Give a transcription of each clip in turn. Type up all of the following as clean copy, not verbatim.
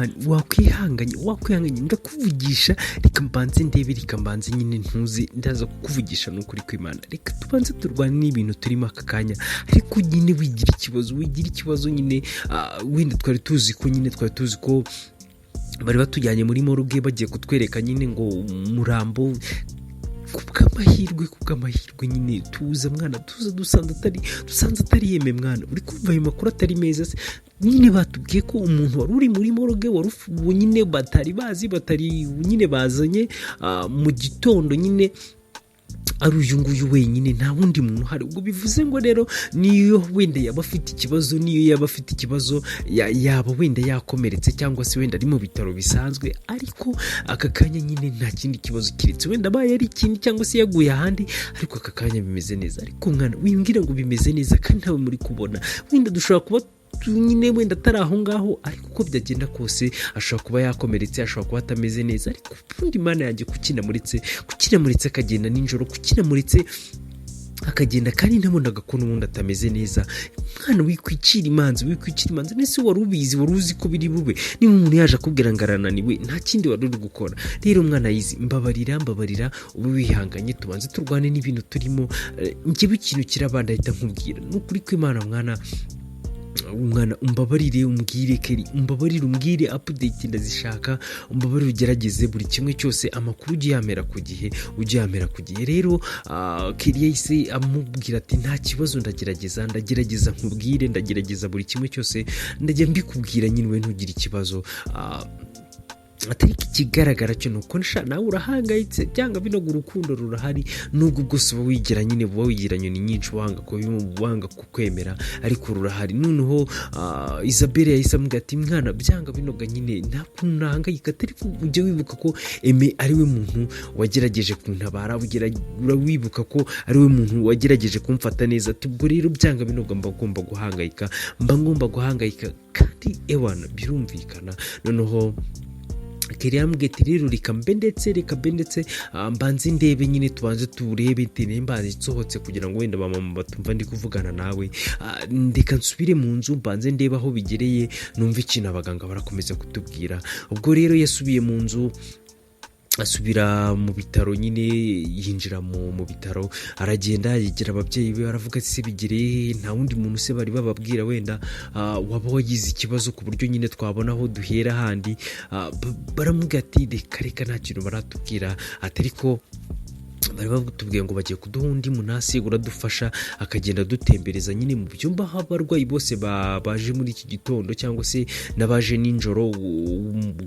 Man, wakwihanganye, wakwihanganye ndakuvugisha. Reka mbanze ndebe, reka mbanze nyine ntuzi, ndaza kukuvugisha. Ni ukuri kw'Imana, reka tubanze turwane n'ibintu turimo aka kanya. Ariko nyine wigira ikibazo, wigira ikibazo nyine. Wenda twari tuzi ko nyine, twari tuzi ko bari batujyanye muri morgue, bagiye kutwereka nyine ngo umurambo. Ku bw'amahirwe nyine, tuza mwana, tuza. Dusanze atari yeme mwana. Uri kumva ayo makuru atari meza se? Nyine batubwiye ko umuntu wari uri muri morgue, wari nyine batari bazi, batari nyine bazanye mu gitondo nyine, ari uyu nguyu wenyine, nta wundi muntu uhari. Ubwo bivuze ngo rero niyo wenda yaba afite ikibazo, niyo yaba afite ikibazo, yaba wenda yakomeretse cyangwa se wenda ari mu bitaro bisanzwe, ariko aka kanya nyine nta kindi kibazo, keretse wenda abaye ari ikindi cyangwa se yaguye ahandi, ariko aka kanya bimeze neza. Ariko mwana, wimbwira ngo bimeze neza kandi ntawe muri kubona. Wenda dushobora kuba nyine wenda atari aho ngaho, ariko uko byagenda kose ashobora kuba yakomeretse, ashobora kuba atameze neza. Ariko ubundi Imana yanjye, kuki namuritse akagenda nijoro? Kuki namuritse akagenda kandi nabonaga ko n'ubundi atameze neza? Mwana, wikwicira imanza, wikwicira imanza. Nese wari ubizi? Wari uzi ko biri bube? Niba umuntu yaje akubwira ngo arananiwe, nta kindi wari uri gukora. Rero mwana yizi, mbabarira, mbabarira, ube wihanganye, tubanze turwane n'ibintu turimo. Njyewe ikintu kirabanda ahita nkubwira, ni ukuri kw'Imana. Mwana, umwana, umbabarire umbwire. Keri, umbabarire umbwire, update ndazishaka. Umbabarire ugerageze buri kimwe cyose, amakuru ujye yamera ku gihe, ujye yamera ku gihe. Rero Keri yahise amubwira ati: "Nta kibazo, ndagerageza, ndagerageza nkubwire, ndagerageza buri kimwe cyose, ndajya mbikubwira nyine, we ntugire ikibazo." Atari ikigaragara cyo ni uko nawe urahangayitse. Byanga binoga urukundo rurahari, nubwo bwose uba wigira nyine, uba wigira nyoni nyinshi, wanga kukwemera, ariko rurahari. Noneho Isabelle yahise amubwira ati: "Mwana, byanga binoga nyine nta kuntu nahangayika, atari ko ujya wibuka ko Eme ari we muntu wagerageje kuntabara, wibuka ko ari we muntu wagerageje kumfata neza." Ati: "Ubwo rero byanga binoga mba ngomba guhangayika, mba ngomba guhangayika." Kandi ewana birumvikana. Noneho Keri yambwiye ati: "Rero reka mbe ndetse mbanze ndebe nyine, tubanze turebe." Ati: "Mbanze nsohotse kugira ngo wenda ba mama batumva ndi kuvugana nawe. Ndeka nsubire mu nzu, mbanze ndebe aho bigereye, numve ikintu abaganga barakomeza kutubwira." Ubwo rero yasubiye mu nzu, asubira mu bitaro nyine, yinjira mu bitaro, aragenda yegera ababyeyi be, aravuga ati: "Se bigereye? Nta wundi muntu se bari bababwira wenda waba wagize ikibazo, ku buryo nyine twabona aho duhera handi?" Baramubwira ati: "Reka reka, nta kintu baratubwira." Ati: "Ariko bari batubwiye ngo bagiye kuduha undi munasi uradufasha, akagenda adutembereza nyine mu byumba aho abarwayi bose baje muri iki gitondo cyangwa se n'abaje nijoro,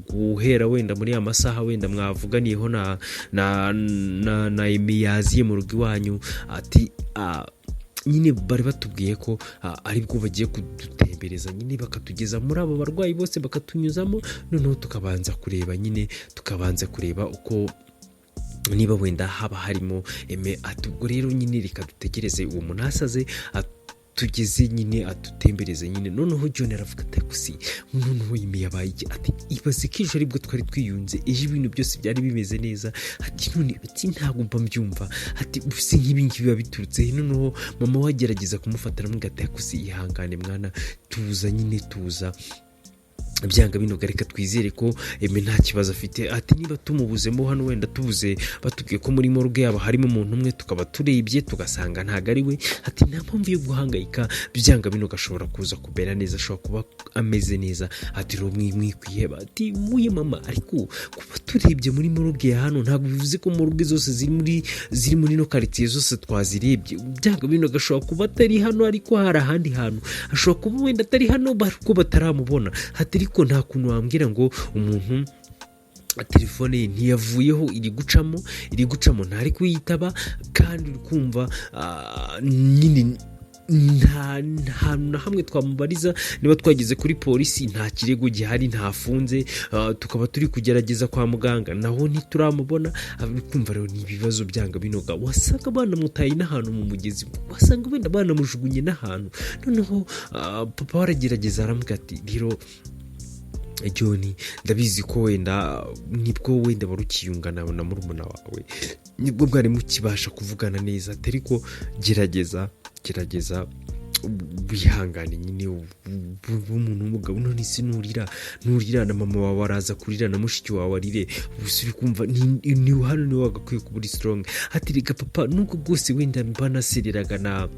guhera wenda muri ya masaha wenda mwavuganiyeho na Emi yaziye mu rugo iwanyu." Ati: "Nyine bari batubwiye ko aribwo bagiye kudutembereza nyine, bakatugeza muri abo barwayi bose, bakatunyuzamo, noneho tukabanza kureba nyine, tukabanza kureba uko niba wenda haba harimo Eme." Ati: "Ubwo rero nyine reka dutegereze uwo munasi aze tugeze nyine adutembereze nyine." Noneho John aravuga ati: "Gusi noneho Emi yabaye iki?" Ati: "Ibaze ko ejo aribwo twari twiyunze, ejo ibintu byose byari bimeze neza." Ati: "None," ati, "ntabwo mba mbyumva." Ati: "Ubuse nk'ibi ngibi biba biturutse he?" Noneho mama we agerageza kumufata, aramubwira ati: "Gusi ihangane mwana, tuza nyine, tuza. Byanga binoga reka twizere ko Eme nta kibazo afite." Ati: "Niba tumubuzemo hano, wenda tubuze, batubwiye ko muri morgue yabo harimo umuntu umwe, tukaba turebye tugasanga ntabwo ari we," ati, "nta mpamvu yo guhangayika. Byanga binoga ashobora kuza kumera neza, ashobora kuba ameze neza." Ati: "Rero mwikwiheba." Ati: "Muye mama, ariko kuba turebye muri morgue ya hano ntabwo bivuze ko morgue zose ziri muri ino karitsiye zose twazirebye. Byanga binoga ashobora kuba atari hano, ariko hari ahandi hantu ashobora kuba wenda atari hano ariko bataramubona." Ati: "Ariko nta kuntu wambwira ngo umuntu telefone ye ntiyavuyeho, iri gucamo, iri gucamo, ntari kuyitaba, kandi uri kumva nyine nta hantu na hamwe twamubariza. Niba twageze kuri polisi, nta kirego gihari, ntafunze. Tukaba turi kugerageza kwa muganga, naho ntituramubona. Uri kumva rero ni ibibazo. Byanga binoga wasanga banamutaye n'ahantu mu mugezi, wasanga wenda banamujugunye n'ahantu." Noneho papa we aragerageza aramubwira ati: "Rero John, ndabizi ko wenda nibwo wenda wari ukiyungana na murumuna wawe, nibwo mwari mukibasha kuvugana neza, ariko gerageza, gerageza Wihangane nyine umuntu w'umugabo. None se nurira na mama wawe araza kurira, na mushiki wawe arire. Gusa uri kumva ni hano niwe wagakwiye kuba uri strong. Ati: "Reka papa, nubwo bwose wenda mba nasereraga na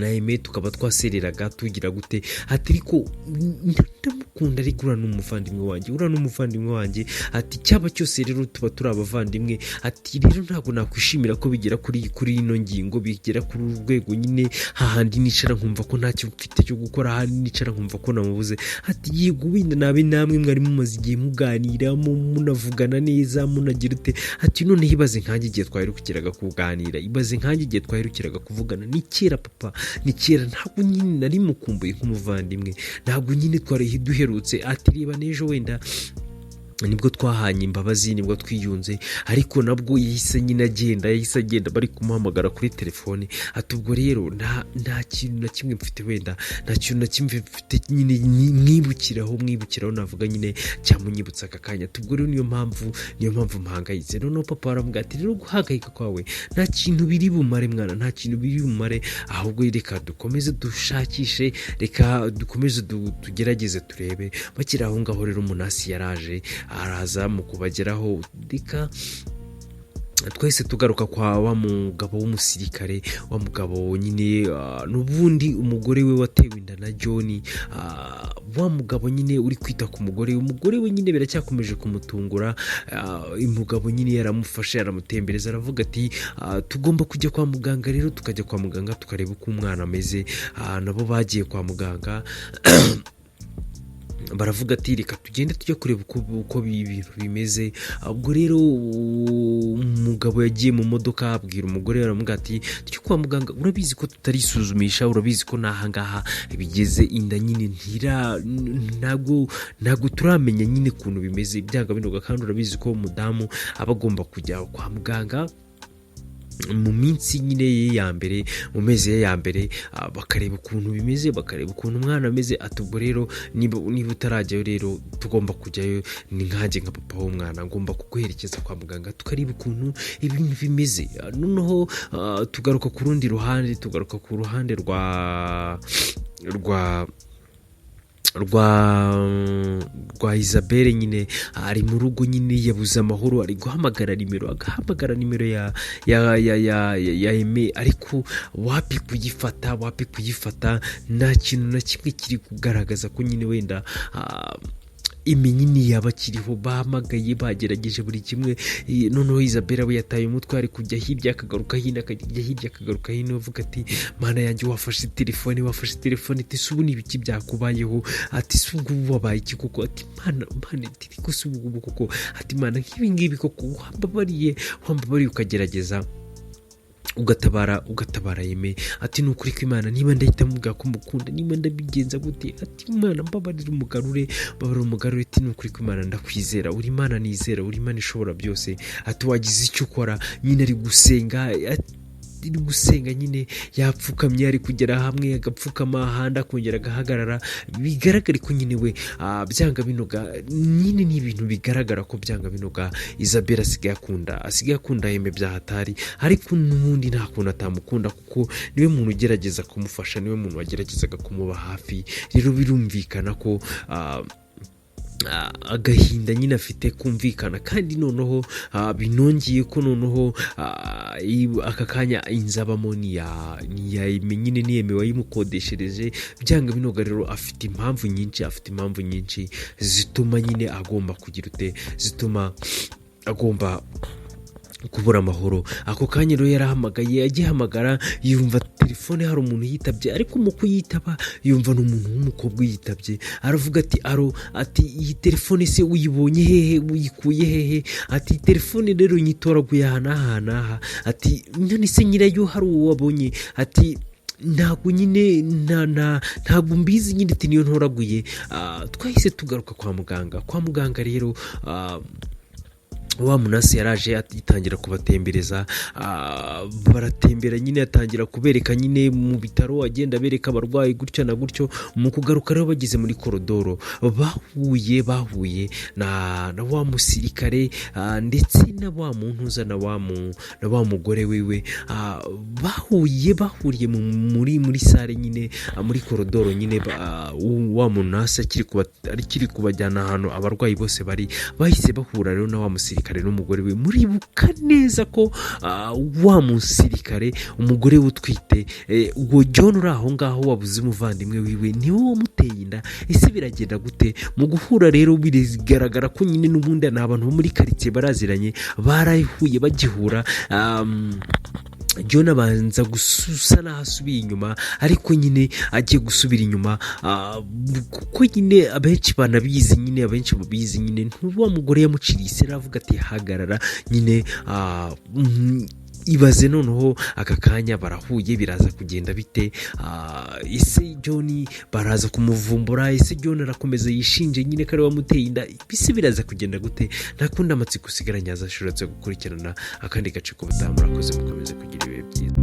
Aime, tukaba twasereraga tugira gute," ati, "ariko ndamukunda, ariko uriya ni umuvandimwe wanjye, uriya ni umuvandimwe wanjye." Ati: "Cyaba cyose rero tuba turi abavandimwe." Ati: "Rero ntabwo nakwishimira ko bigera kuri ino ngingo, bigera kuri uru rwego nyine, hahandi nicara nkumva ko ntacyo mfite cyo gukora, hahandi nicara nkumva ko namubuze." Ati: "Yego, wenda nabe namwe mwari mumaze igihe muganira, munavugana neza, munagira ute." Ati: "Noneho ibaze nkanjye igihe twaherukiraga kuganira, ibaze nkanjye igihe twaherukiraga kuvugana. Ni kera papa, ni kera. Ntabwo nyine nari mukumbuye nk'umuvandimwe, ntabwo nyine twari duherutse." Ati: "Reba n'ejo wenda nibwo twahanye imbabazi, nibwo twiyunze, ariko nabwo yahise nyine agenda, yahise agenda bari kumuhamagara kuri telefone." Ati: "Ubwo rero nta kintu na kimwe mfite, wenda nta kintu na kimwe mfite nyine mwibukiraho navuga nyine cyamunyibutsa aka kanya." Ati: "Ubwo rero niyo mpamvu mpangayitse." Noneho papa aramubwira ati: "Rero guhangayika kwawe nta kintu biri bumare mwana, nta kintu biri bumare. Ahubwo reka dukomeze dushakishe, reka dukomeze tugerageze turebe." Bakiri aho ngaho rero, umunasi yaraje, araza mu kubageraho. Reka twese tugaruka kwa wa mugabo w'umusirikare, wa mugabo nyine n'ubundi umugore we watewe inda na John, wa mugabo nyine uri kwita ku mugore we. Umugore we nyine biracyakomeje kumutungura. Umugabo nyine yaramufashe, aramutembereza, aravuga ati: "Tugomba kujya kwa muganga rero, tukajya kwa muganga tukareba uko umwana ameze." Nabo bagiye kwa muganga, baravuga ati: "Reka tugende tujye kureba uko ibintu bimeze." Ubwo rero umugabo yagiye mu modoka, abwira umugore, aramubwira ati: "Tujye kwa muganga, urabizi ko tutarisuzumisha, urabizi ko n'aha ngaha bigeze inda nyine ntira ntabwo turamenya nyine ukuntu bimeze byanga binoga, kandi urabizi ko umudamu aba agomba kujya kwa muganga mu minsi nyine ye ya mbere, mu mezi ye ya mbere, bakareba ukuntu bimeze, bakareba ukuntu umwana ameze." Ati: "Ubwo rero niba utarajyayo rero tugomba kujyayo, ni nkanjye nka papa w'umwana ngomba kuguherekeza kwa muganga tukareba ukuntu ibintu bimeze." Noneho tugaruka ku rundi ruhande, tugaruka ku ruhande rwa Isabelle. Nyine ari mu rugo, nyine yabuze amahoro, ari guhamagara nimero, agahamagara nimero ya Aime, ariko wapi kuyifata, wapi kuyifata. Nta kintu na kimwe kiri kugaragaza ko nyine wenda Aime nyine yaba akiriho. Bahamagaye, bagerageje buri kimwe. Noneho Isabella we yataye umutwe, ari kujya hirya akagaruka hino, akajya hirya akagaruka hino, avuga ati: "Mana yanjye, wafashe telefone, wafashe telefone." Ati: "Se ubu ni ibiki byakubayeho?" Ati: "Se ubu ngubu wabaye iki koko?" Ati: "Mana, Mana," ati: "ariko se ubu ngubu koko," ati: "Mana, nk'ibi ngibi koko, wambabariye, wambabariye ukagerageza ugatabara Aime." Ati: "Ni ukuri kw'Imana, niba ndahita mubwira ko mukunda, niba ndabigenza gute?" Ati: "Imana, mbabarira umugarure, mbabarira umugarure." Ati: "Ni ukuri kw'Imana, ndakwizera, uri Imana nizera, uri Imana ishobora byose." Ati: "Wagize icyo ukora." Nyine ari gusenga, ari gusenga nyine, yapfukamye, ari kugera hamwe agapfukama, ahandi akongera agahagarara. Bigaragare ko nyine we byanga binoga nyine, ni ibintu bigaragara ko byanga binoga Isabella asigaye akunda Aime bya hatari, ariko n'ubundi nta kuntu atamukunda, kuko niwe muntu ugerageza kumufasha, niwe muntu wageragezaga kumuba hafi. Rero birumvikana ko agahinda nyine afite kumvikana, kandi noneho binongeye ko noneho aka kanya inzu abamo ni iya nyine niyemewe wayimukodeshereje. Byanga binoga rero afite impamvu nyinshi zituma nyine agomba kugira ute, zituma agomba kubura amahoro. Ako kanya rero yarahamagaye, agihamagara yumva telefone hari umuntu yitabye, ariko mu kuyitaba yumva ni umuntu w'umukobwa uyitabye. Aravuga ati: "Aro," ati: "Iyi telefone se uyibonye hehe, uyikuye hehe?" Ati: "Telefone rero nyitoraguye aha n'aha n'aha." Ati: "None se nyirayo hari uwo wabonye?" Ati: "Ntabwo nyine ntabwo mbizi nyine." Ati: "Niyo ntoraguye." Twahise tugaruka kwa muganga. Kwa muganga rero Wa munasi yaraje atangira kubatembereza, baratembera nyine, atangira kubereka nyine mu bitaro, agenda abereka abarwayi gutyo na gutyo. Mu kugaruka rero, bageze muri korodoro, bahuye na wa musirikare, ndetse na wa muntu uza na wa mugore wiwe. Bahuye bahuriye muri salle nyine, muri korodoro nyine, wa munasi akiri kubajyana ahantu abarwayi bose bari. Bahise bahura rero na wa musirikare n'umugore we. Muribuka neza ko wa musirikare, umugore we utwite, uwo John uri aho ngaho wabuze umuvandimwe wiwe, niwe wamuteye inda. Ese biragenda gute? Mu guhura rero, bigaragara ko nyine n'ubundi ni abantu bo muri karitsiye, baraziranye, barahuye. Bagihura, John abanza gusa n'aho asubiye inyuma, ariko nyine agiye gusubira inyuma, kuko nyine abenshi banabizi nyine, abenshi babizi nyine, wa mugore yamuciriye ise, aravuga ati: "Hagarara nyine." Ibaze noneho aka kanya barahuye, biraza kugenda bite? Ese John baraza kumuvumbura? Ese John arakomeza yishinje nyine ko ari we wamuteye inda? Ese biraza kugenda gute? Nta kundi, amatsiko usigaranye, azashobora gukurikirana akandi gace k'ubutaha. Murakoze, mukomeze kugira ibihe byiza.